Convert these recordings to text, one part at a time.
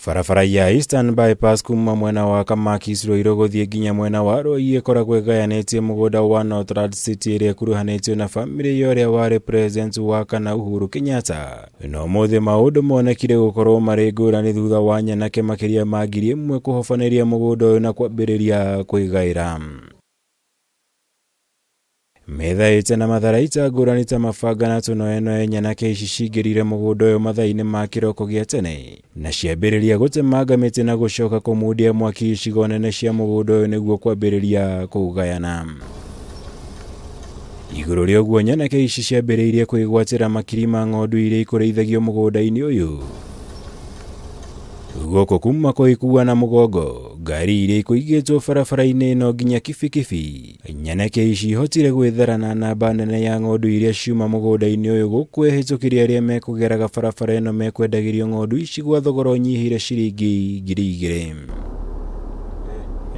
Barabara ya Eastern Bypass kuma mwena wa Kamakis Ruiru gũthiĩ nginya mwena wa Rũi ĩkoragwo ĩgayanĩtie mũgũnda wa Northlands City ĩrĩa ĩkuruhanĩtio na bamĩrĩ ya ũrĩa warĩ president wa kana Uhuru Kenyatta. No ũmũthĩ maũndũ monekire gũkorwo marĩ ngũrani thutha wa nyanake makĩria ma 1000 kũhobanĩria mũgũnda ũyũ na kwambĩrĩria kwĩgaĩra. Methaĩte na matharaita ngũrani ta mabanga na tũnoenoe, nyanake ici cingĩrire mũgũnda ũyũ mathaa-inĩ ma kĩroko gĩa tene na ciambĩrĩria gũtemanga mĩtĩ na gũcoka kũmundia mwaki icigo nene cia mũgũnda ũyũ nĩguo kwambĩrĩria kũũgayana. Igũrũ rĩa ũguo, nyanake ici ciambĩrĩirie kwĩgwatĩra makiri ma ng'ondu iria ikũrĩithagio mũgũnda-inĩ ũyũ. Gũkũ kuma kũikua na mũgongo, ngari iria ikũigĩtwo barabara-inĩ ĩno nginya kibikibi. Nyanake ici ihotire gwĩthara na namba nene ya ng'ondu iria ciuma mũgũnda-inĩ ũyũ gũkũ ehĩtũkĩri arĩa mekũgeraga barabara ĩno mekwendagĩrio ng'ondu ici gwa thogora ũnyihĩire ciringi 2000.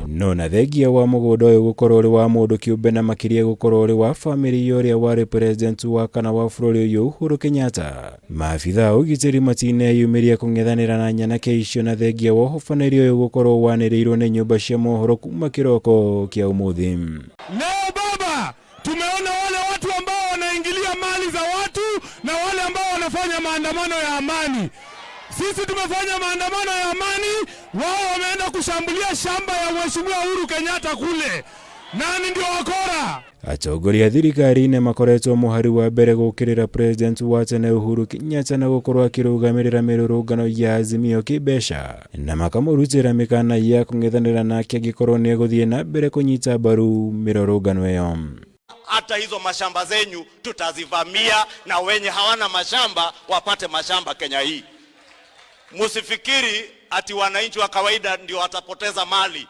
No na thengia wa mũgũnda ũyũ gũkorwo ũrĩ wa mũndũ kĩũmbe na makĩria gũkorwo ũrĩ wa bamĩrĩ ya ũrĩa warĩ president wa kana wa bũrũri ũyũ Uhuru Kenyatta, maabitha a ũgitĩri matineyumĩria kũng'ethanĩra na nyanake icio na thengia wa ũhobanĩrio ũyũ gũkorwo wanĩrĩirwo nĩ nyũmba cia mohoro kuma kĩroko kĩa ũmũthĩ. Leo baba, tumeona wale watu ambao wanaingilia mali za watu na wale ambao wanafanya maandamano ya amani. Sisi tumefanya maandamano ya amani, wao wameenda kushambulia shamba ya Mheshimiwa Uhuru Kenyatta kule. Nani ndio wakora? Atongoria a thirikari nĩ makoretwo mũhari wa mbere gũkĩrĩra president wa tene Uhuru Kenyatta na gũkorwo akĩrũgamĩrĩra mĩrũrũngano ya Azimio kĩmbeca na makamũrutĩra mĩkana ya kũng'ethanĩra nake angĩkorwo nĩ egũthiĩ na mbere kũnyita mbaru mĩrũrũngano ĩyo. Hata hizo mashamba zenyu tutazivamia, na wenye hawana mashamba wapate mashamba Kenya hii. Musifikiri ati wananchi wa kawaida ndio watapoteza mali.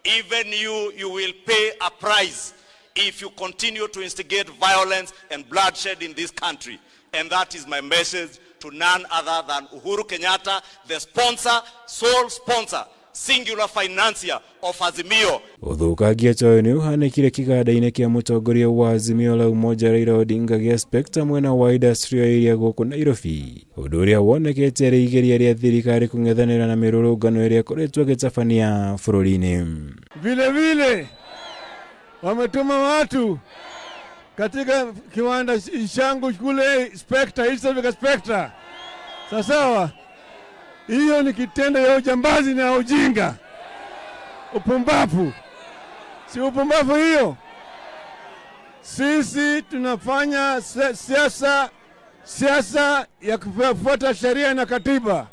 Even you will pay a price if you continue to instigate violence and bloodshed in this country. And that is my message to none other than Uhuru Kenyatta, the sponsor, sole sponsor, singular financier of Azimio. Ũthũkangia ta ũyũ nĩ ũhanĩkire kĩganda-inĩ kĩa mũtongoria wa Azimio la Umoja Raila Odinga gĩa Spectre mwena wa industrial area gũkũ Nairobi, ũndũ ũrĩa wonekete arĩ igeria rĩa thirikari kũng'ethanĩra na mĩrũrũngano ĩrĩa ĩkoretwo ĩgĩtabania bũrũri-inĩ. Vile vile wametuma watu katika kiwanda changu kule Spectre, East Africa Spectre. Sawa, hiyo ni kitendo ya ujambazi na ujinga, upumbavu. Si upumbavu hiyo? Sisi tunafanya siasa, siasa ya kufuata sheria na katiba.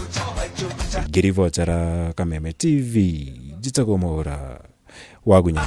Ngĩribotera Kameme TV, njĩtagwo Mwaũra wa Gunya.